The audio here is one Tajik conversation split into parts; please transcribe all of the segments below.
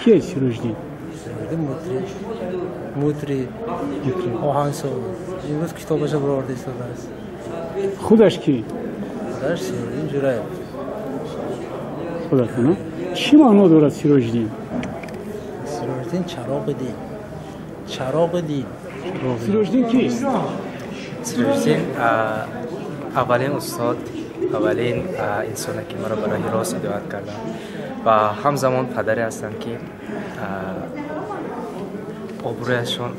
Кист Сироҷиддин? Сироҷиддин мутриб, оҳангсоз. Имрӯз китобашро бароварда истодааст. Худаш кӣ? Худаш Сироҷиддин Ҷураев. Худатон, чӣ маъно дорад Сироҷиддин? Сироҷиддин чароғи дин. Чароғи дин. Сироҷиддин кист? Сироҷиддин аввалин устод, аввалин инсоне ки маро ба роҳи рост ҳидоят карданд ва ҳамзамон падаре ҳастанд ки обрӯяшон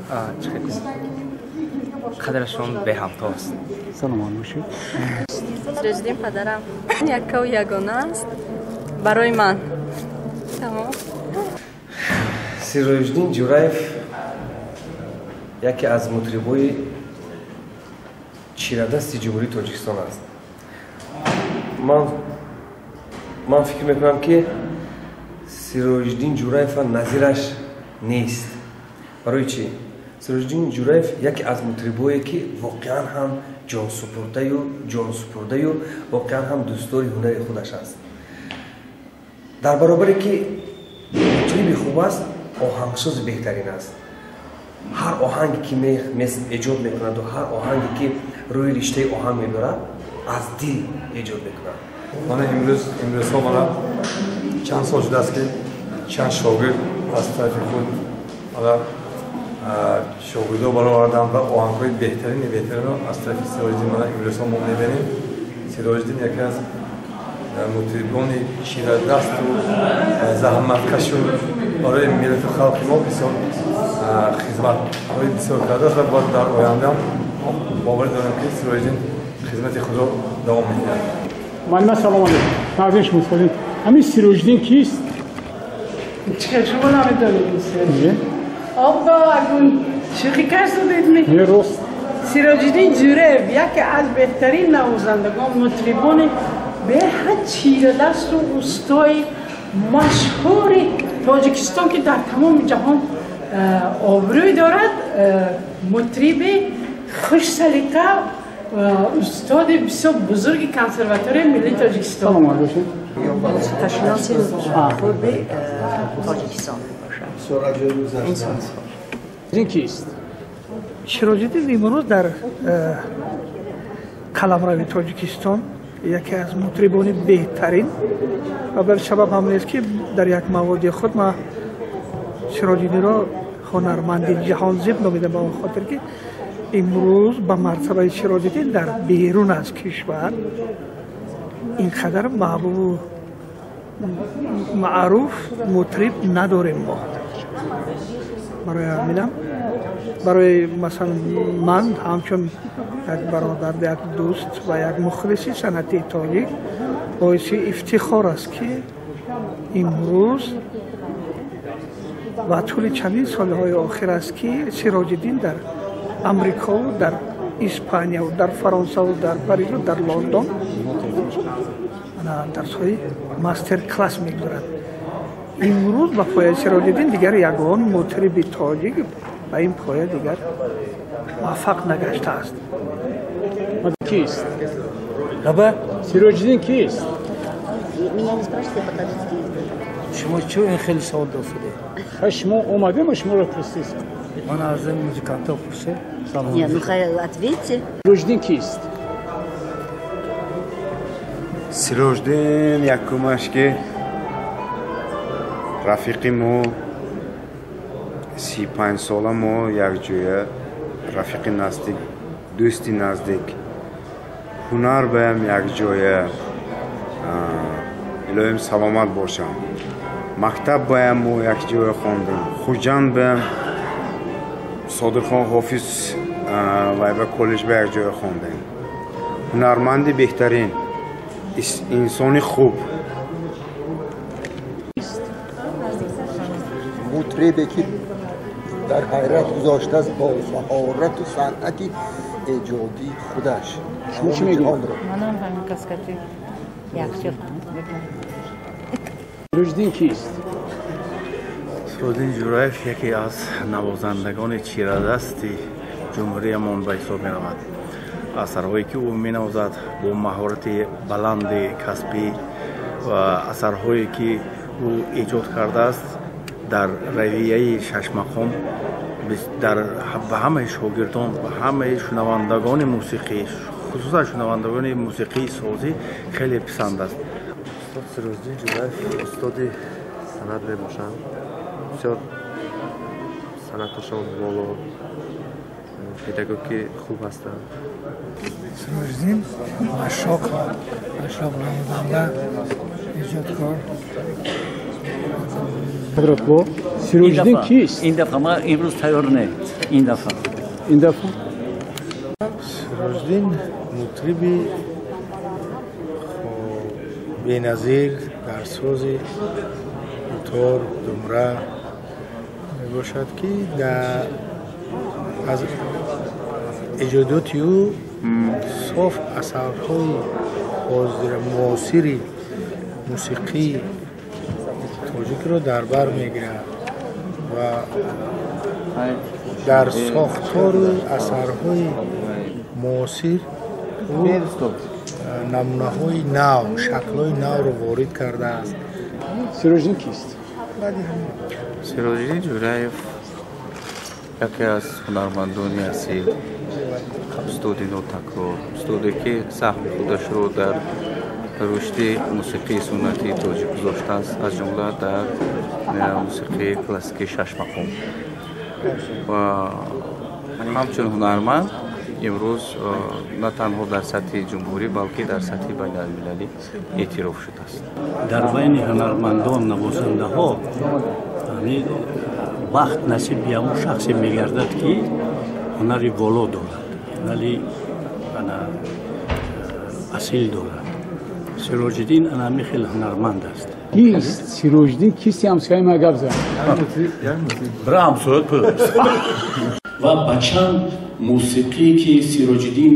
қадрашон беҳамтост. Саломат бошед. Сироҷиддин падарам яккаву ягона аст барои ман. Тамом. Сироҷиддин Ҷураев яке аз мутрибои чирадасти Ҷумҳурии Тоҷикистон аст. Ман фикр мекунам ки Сироҷиддин Ҷураев назираш нест. Барои чӣ? Сироҷиддин Ҷураев яке аз мутрибое ки воқеан ҳам ҷонсупурдаю воқеан ҳам дӯстдори ҳунари худаш аст. Дар баробаре ки мутриби хуб аст, оҳангсози беҳтарин аст. Ҳар оҳанге ки эҷод мекунаду ҳар оҳанге ки рӯи риштаи оҳанг мебарад, аз дил эҷод мекунад. Мана имрӯзҳо мана чанд сол шудааст ки чанд шогирд аз тарафи худ мана шогирдо баровардам ва оҳангҳои беҳтарини беҳтаринро аз тарафи Сироҷиддин мана имрӯзҳо мо мебинем. Сироҷиддин яке аз мутрибони чирадасту заҳматкашу барои миллату халқи мо бисёр хизматҳои бисёр кардааст ва бояд дар оянда боварӣ дорем ки Сироҷиддин хизмати худро давом медиҳад. Муаллима, салом алейкум. Мавзеи шумо созем. Ҳамин Сироҷиддин кист? Чӣ шумо намедонед? Обба, акун шӯхӣ кардед ми? Не, рост. Сироҷиддин Ҷураев яке аз беҳтарин навозандагон, мутрибони беҳад чирадасту устои машҳури Тоҷикистон ки дар тамоми ҷаҳон обрӯй дорад, мутриби хушсалиқа, устоди бисёр бузурги консерваторияи миллии Тоҷикистон. Саломат бошед. Ташкилоти хурди Тоҷикистон мебошад. Ин кист? Сироҷиддин имрӯз дар қаламрави Тоҷикистон яке аз мутрибони беҳтарин ва бар сабаб ҳам нест ки дар як маводи худ ман Сироҷиддинро ҳунарманди ҷаҳонзеб номидам, ба он хотир ки имрӯз ба мартабаи Сироҷиддин дар берун аз кишвар ин қадар маҳбубу маъруф мутриб надорем мо. Барои ҳаминам, барои масалан ман ҳамчун як бародар, як дӯст ва як мухлиси санъати тоҷик боиси ифтихор аст ки имрӯз ва тӯли чандин солҳои охир аст ки Сироҷиддин дар Амрикову дар Испанияву дар Фаронсаву дар Парижу дар Лондон дарсҳои мастер-класс мегузарад. Имрӯз ба пояи Сироҷиддин дигар ягон мутриби тоҷик ба ин поя дигар муваффақ нагаштааст. Кист? Раба? Сироҷиддин кист? Меня не спрашивайте, по-таджикски. Шумо чун ин хеле савол додед? Шумо омадем, шуморо пурсид. Ман аз музикантҳо пурсед. Нет, ну ответьте. Сироҷиддин кист? Сироҷиддин якумаш ки рафиқи мо, 35 сола мо якҷоя, рафиқи наздик, дӯсти наздик, ҳунар баям якҷоя, илоҳим саломат бошам. Мактаб баям мо якҷоя хондем, Хуҷанд баям Содирхон Ҳофиз вайба коллеҷ ба якҷоя хондем. Ҳунарманди беҳтарин, инсони хуб. Мутрибе ки дар ҳайрат гузоштааст бо маҳорату санъати эҷодии худаш. Шумо чӣ мегӯед? Манам ҳамин каскати якча. Сироҷиддин кист? Сироҷиддин Ҷураев яке аз навозандагони чирадасти ҷумҳуриямон ба ҳисоб меравад. Асарҳое ки ӯ менавозад бо маҳорати баланди касбӣ ва асарҳое ки ӯ эҷод кардааст Дар равияи шашмақом ба ҳамаи шогирдон, ба ҳамаи шунавандагони мусиқӣ, хусусан шунавандагони мусиқии созӣ хеле писанд аст. Устод Сироҷиддин Ҷӯраев устоди санъат мебошанд. Бисёр санъаташон боло, педагоги хуб ҳастанд. Сироҷиддин машоқ, машоқ навозанда, эҷодкор. Ҳазратбо, Сироҷиддин кист? Ин дафъа ман имрӯз тайёр не. Ин дафъа. Ин дафъа? Сироҷиддин мутриби беназир дар сози дутор, думра мебошад, ки аз эҷодиёти ӯ соф асарҳои муосири мусиқии тоҷикро дар бар мегирад ва дар сохтору асарҳои муосир ӯ намунаҳои нав, шаклҳои навро ворид кардааст. Сироҷиддин кист? Сироҷиддин Ҷӯраев яке аз ҳунармандони асил, устоди нотакрор, устоде ки саҳми худашро дар рушди мусиқии суннатии тоҷик гузоштааст, аз ҷумла дар мусиқии классикии шашмақом. Ва ҳамчун ҳунарманд имрӯз на танҳо дар сатҳи ҷумҳурӣ, балки дар сатҳи байналмилалӣ эътироф шудааст. Дар байни ҳунармандон, навозандаҳо бахт насиби ҳамон шахсе мегардад, ки ҳунари воло дорад, ҳунари асил дорад. Сироҷиддин ана ҳамин хел ҳунарманд аст. Кист Сироҷиддин? Кисти ҳамсояи ма гап зад? Бира ҳамсоя пӯст. Ва ба чанд мусиқӣ, ки Сироҷиддин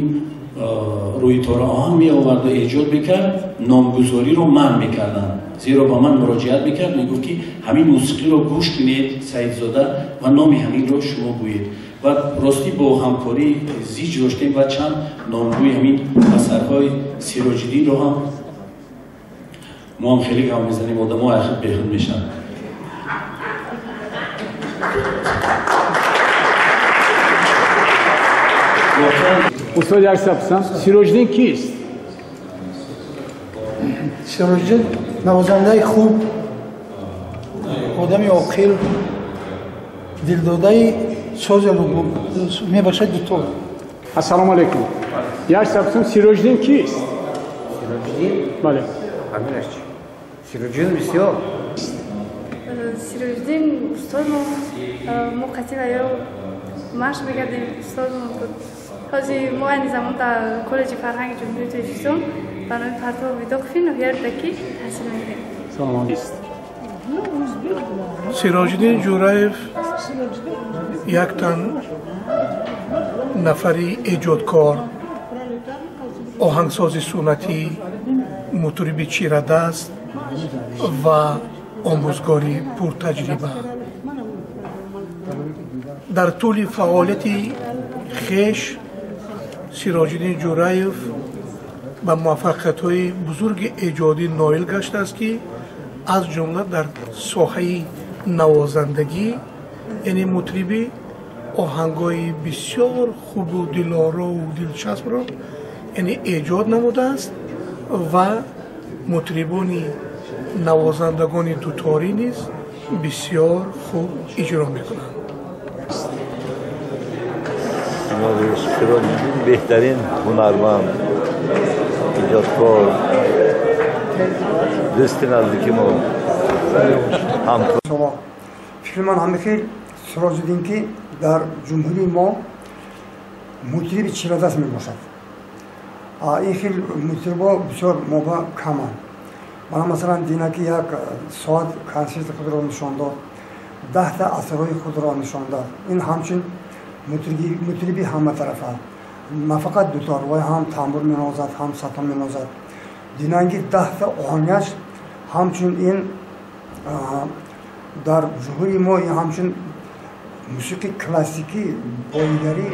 рӯи тора оҳанг меоварду эҷод мекард, номгузориро ман мекардам. Зеро ба ман муроҷиат мекард, мегуфт, ки ҳамин мусиқиро гӯш кунед, Саидзода, ва номи ҳаминро шумо гӯед. Ва ростӣ бо ҳамкорӣ зич доштем ва чанд номгӯи ҳамин асарҳои Сироҷиддинро ҳам мо ҳам хеле гап мезанем, одамо ахир беҳуд мешаванд. Устод, як сапсам, Сироҷиддин кист? Сироҷиддин навозандаи хуб, одами оқил, дилдодаи сози мебошад дутор. Ассалому алайкум. Як сапсам, Сироҷиддин кист? Сироҷиддин? Бале. Ҳаминаш чи? Сироҷиддин бисёр. Сироҷиддин устодмо, мо қатъи ва ё машқ мекардем, устодмо буд. Ҳозир мо айни замон дар коллеҷи фарҳанги Ҷумҳурии Тоҷикистон ба номи Партов Видоқовӣ ноҳияи Рӯдакӣ таҳсил мекунем. Салом. Сироҷиддин Ҷӯраев як тан нафари эҷодкор, оҳангсози суннатӣ, мутриби чирадаст ва омӯзгори пуртаҷриба. Дар тӯли фаъолияти хеш Сироҷиддин Ҷӯраев ба муваффақиятҳои бузурги эҷодӣ ноил гаштааст, ки аз ҷумла дар соҳаи навозандагӣ, яъне мутрибӣ, оҳангҳои бисёр хубу дилорову дилчаспро яъне эҷод намудааст ва мутрибони навозандагони дуторӣ низ бисёр хуб иҷро мекунанд. Сироҷиддин беҳтарин ҳунарманд, эҷодкор, дӯсти наздики мо. Фикри ман ҳамин хел, Сироҷиддин ки дар ҷумҳурии мо мутриби чирадаст мебошад. Ин хел мутрибо бисёр моба каманд. Мана масалан дина ки як соат консерти худро нишон дод, 10та асарҳои худро нишон дод. Ин ҳамчун мутриби ҳаматарафа, на фақат дутор, вай ҳам тамбур менавозад, ҳам сатон менавозад. Динанги 10та оҳангаш ҳамчун ин дар ҷумҳурии мо ҳамчун мусиқии классикӣ боигарӣ.